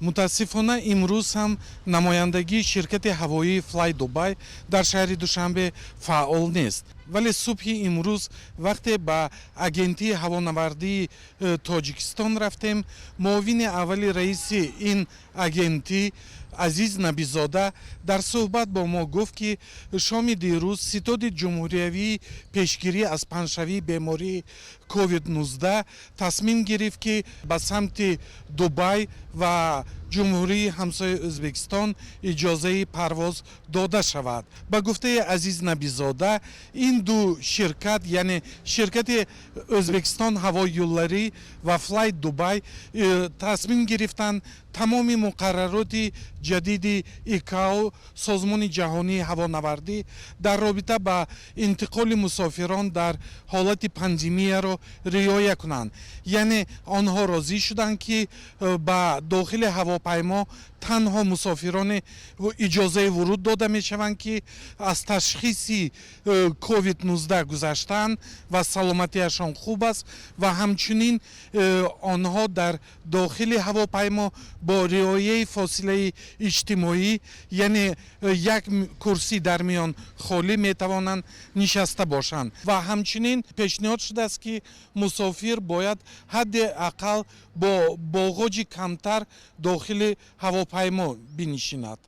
Мутаассифона, имрӯз ҳам намояндагии ширкати ҳавоии Флай Дубай дар шаҳри Душанбе фаъол нест. Вале субҳи имрӯз, вақте ба Агентии ҳавонавардии Тоҷикистон рафтем, муовини аввали раиси ин агентӣ Азиз Набизода дар суҳбат бо мо гуфт, ки шоми дирӯз Ситоди ҷумҳуриявии пешгирӣ аз паҳншавии бемории COVID-19 тасмим гирифт, ки ба самти Дубай ва ҷумҳурии ҳамсояи Ӯзбекистон иҷозаи парвоз дода шавад. Ба гуфтаи Азиз Набизода, ин ду ширкат, яъне ширкати Ӯзбекистон ҳаво юлларӣ ва Флай Дубай, тасмим гирифтанд тамоми муқаррароти ҷадиди ИКАО, Созмони ҷаҳонии ҳавонавардӣ, дар робита ба интиқоли мусофирон дар ҳолати пандемияро риоя кунанд. Яъне онҳо розӣ шуданд, ки ба дохили ҳавопаймо танҳо мусофироне иҷозаи вуруд дода мешаванд, ки аз ташхиси COVID-19 гузаштаанд ва саломатиашон хуб аст, ва ҳамчунин онҳо дар дохили ҳавопаймо бо риояи фосилаи иҷтимоӣ, яъне як курсӣ дар миён холӣ, метавонанд нишаста бошанд. Ва ҳамчунин пешниҳод шудааст, ки мусофир бояд ҳадди ақал бо боғоҷи камтар дохили ҳавопаймо бинишинад.